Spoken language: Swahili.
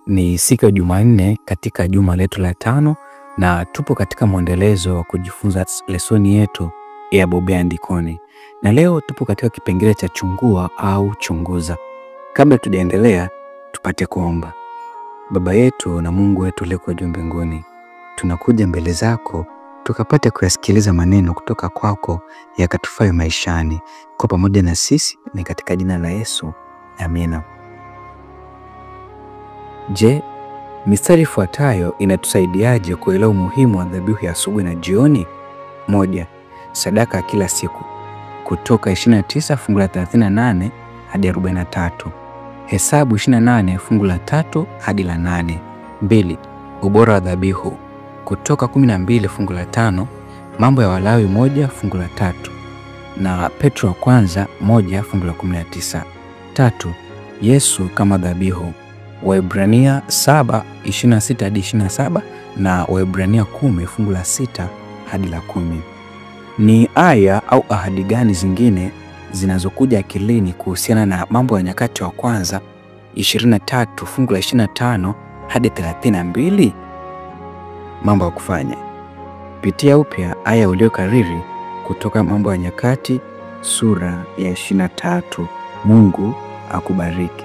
Ni siku ya Jumanne katika juma letu la 5 na tupo katika mwendelezo wa kujifunza lesoni yetu ya Bobea Andikoni. Na leo tupo katika kipengele cha chungua au chunguza. Kabla tujaendelea, tupate kuomba. Baba yetu na Mungu wetu uliyeko juu mbinguni, tunakuja mbele zako tukapate kuyasikiliza maneno kutoka kwako yakatufayo maishani. Kwa pamoja na sisi ni katika jina la Yesu. Amina. Je, mistari ifuatayo inatusaidiaje kuelewa umuhimu wa dhabihu ya asubuhi na jioni? 1. Sadaka ya kila siku. Kutoka 29 fungu la 38 hadi 43. Hesabu 28 fungu la 3 hadi la 8. 2. Ubora wa dhabihu. Kutoka 12 fungu la 5, Mambo ya Walawi 1 fungu la 3 na Petro wa kwanza 1 fungu la 19. 3. Yesu kama dhabihu. Waebrania 7:26 hadi 27 na Waebrania 10 fungu la 6 hadi la 10. Ni aya au ahadi gani zingine zinazokuja akilini kuhusiana na Mambo ya Nyakati wa Kwanza 23 fungu la 25 hadi 32? Mambo ya kufanya. Pitia upya aya uliyokariri kutoka Mambo ya Nyakati sura ya 23. Mungu akubariki.